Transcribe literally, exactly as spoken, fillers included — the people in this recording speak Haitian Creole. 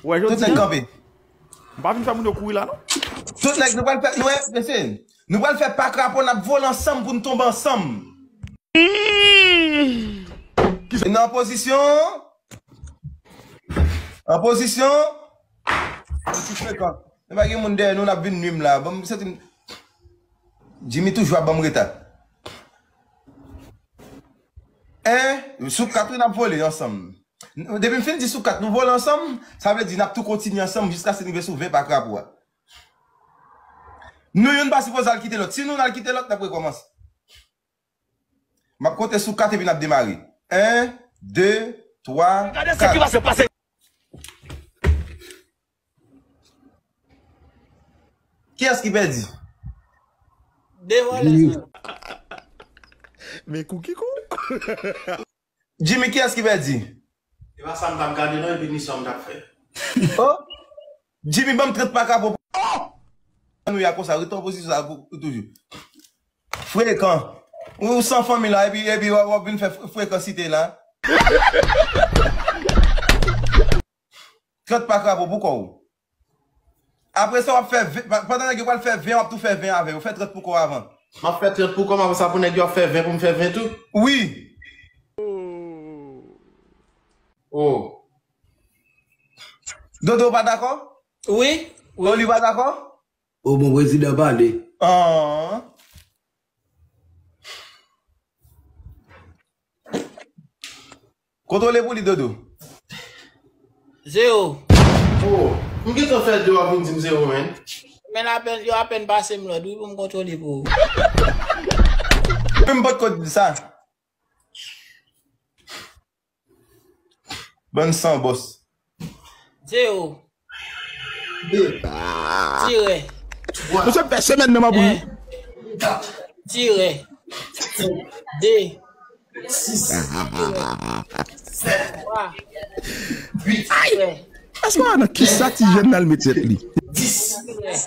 Ou wè jodi a, m pa vin fè moun yo kouri la, non. Tout nèg, nou pral fè, nou wè, mesye, nou pral fè pa krapo, n ap vole ansanm pou n tonbe ansanm. Ki sa? Nan pozisyon, an pozisyon, nou pa gen moun dèyè nou, n ap vin nwi m la. Bon, m santi m, Jimmy toujou ap ban m reta. En, sou kat wi n ap vole ansanm. Depi m fin di sou kat nou vole ansanm, sa vle di n ap tou kontinye ansanm jiskaske n rive sou ven pa krapo a. Nou youn pa sipoze al kite lòt. Si nou al kite lòt, n ap rekòmanse. M ap konte sou kat epi n ap demare. En, de, twa, kat. Kiyès ki pèdi? De vòlè sa yo. Men kou ki kou. Jimmy, kiyès ki pèdi? E pa sa m t ap gade non, epi misyon m t ap fè. Oh! Jimmy, ban m trant pa krapo. Oh! Nou ya konsa, rete an pozisyon sa pou, pou toujou. Frekan. Ou san fanmi la, epi, epi w ap, w ap vin fè fre-, frekansite la. Trant pa krapo pou kò w. Apre sa, w ap fè ven, pa-, pandan nèg yo pral fè ven, w ap tou fè ven avè yo. Fè trant pou kò w avan. M ap fè trant pou kò m, apre sa pou nèg yo ap fè ven pou m fè ven tou? Wi. Oh. Dodo pa dakò? Wi. Wi. Oli pa dakò? O bon, prezidan pale. An. Kontwole pou li, Dodo. Zewo. Oh, m gentan fè de, w ap vin di m zewo, menn. Men apèn, yo apèn pase m lòd, wi, pou m kontwole pou ou. Men m potko di sa. Bann san bòs. Zewo. De. Tirè. Twa. Misye fè semèn nan m ap ri. En. Kat. Tirè. Senk. De. Sis. Tirè. Sèt. Twa. Uit. Ay! Tirè. Èske w wè nan kisa ti jèn nan al met tèt li? Dis. Tirè.